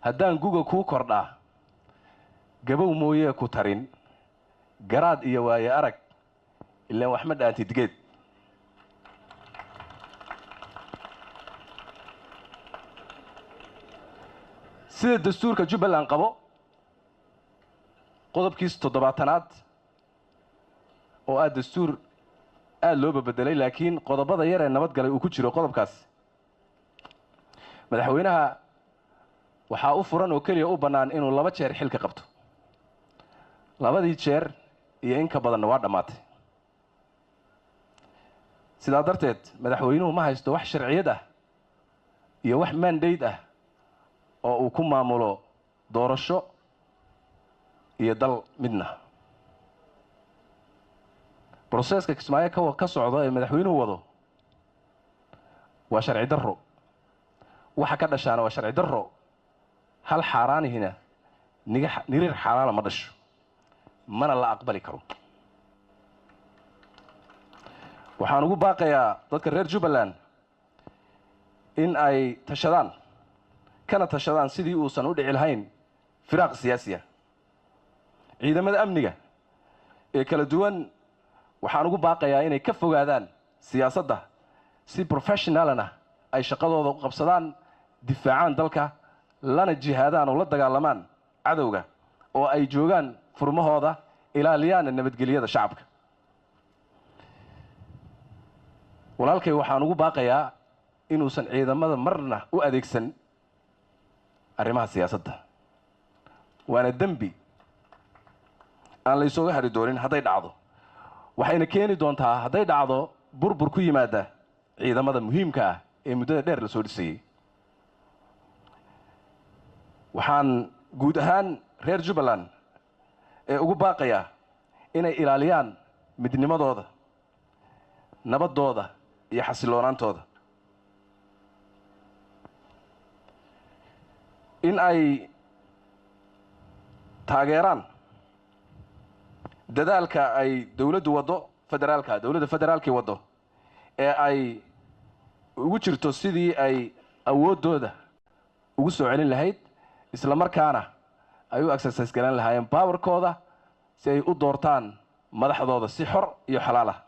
Haddaan guga kuu kordhaa gabow mooyee ku tarin, garaad iyo waaye arag ilaan wax ma dhaantid geed. Sida dastuurka Jubbaland qabo qodobkiisa 70aad, oo ah dastuur aada loo babedelay, laakiin qodobada yar ee nabadgalay uu ku jiro qodobkaas, madaxweynaha waxaa u furan oo keliya u bannaan inuu 2 jeer xilka qabto. 2dii jeer iyo in ka badanna waa dhammaatay. Sidaa darteed madaxweynuhu ma haysto wax sharciyad ah iyo wax mandate ah oo uu ku maamulo doorasho iyo dal midna. Broseska Kismaayo ka socdo ee madaxweynuhu wado waa sharci darro, waxa ka dhashaana waa sharci darro. Hal xaaraanihina niriir xaaraana ma dhasho, mana la aqbali karo. Waxaan ugu baaqayaa dadka reer Jubbaland in ay tashadaan, kana tashadaan sidii uusan u dhici lahayn firaaq siyaasiya. Ciidamada amniga ee kala duwan waxaan ugu baaqayaa inay ka fogaadaan siyaasadda, si professionalna ay shaqadooda u qabsadaan, difaacaan dalka, lana jihaadaan oo la dagaalamaan cadowga, oo ay joogaan furmahooda, ilaaliyaana nabadgelyada shacabka. Walaalkay waxaan ugu baaqayaa inuusan ciidamada marna u adeegsan arrimaha siyaasadda, waana dembi aan la isooga hadhi doonin hadday dhacdo. Waxayna keeni doontaa hadday dhacdo burbur ku yimaada ciidamada muhiimka ah ee muddada dheer la soo dhisayey. Waxaan guud ahaan reer Jubbaland ee ugu baaqayaa inay ilaaliyaan midnimadooda, nabaddooda iyo xasiloonaantooda, in ay taageeraan dadaalka ay dowladdu waddo federaalka, dowladda federaalkii waddo ee ay ugu jirto sidii ay awooddooda ugu soo celin lahayd, isla markaana ay u exercise galan lahaayeen powerkooda si ay u doortaan madaxdooda si xor iyo xalaal ah.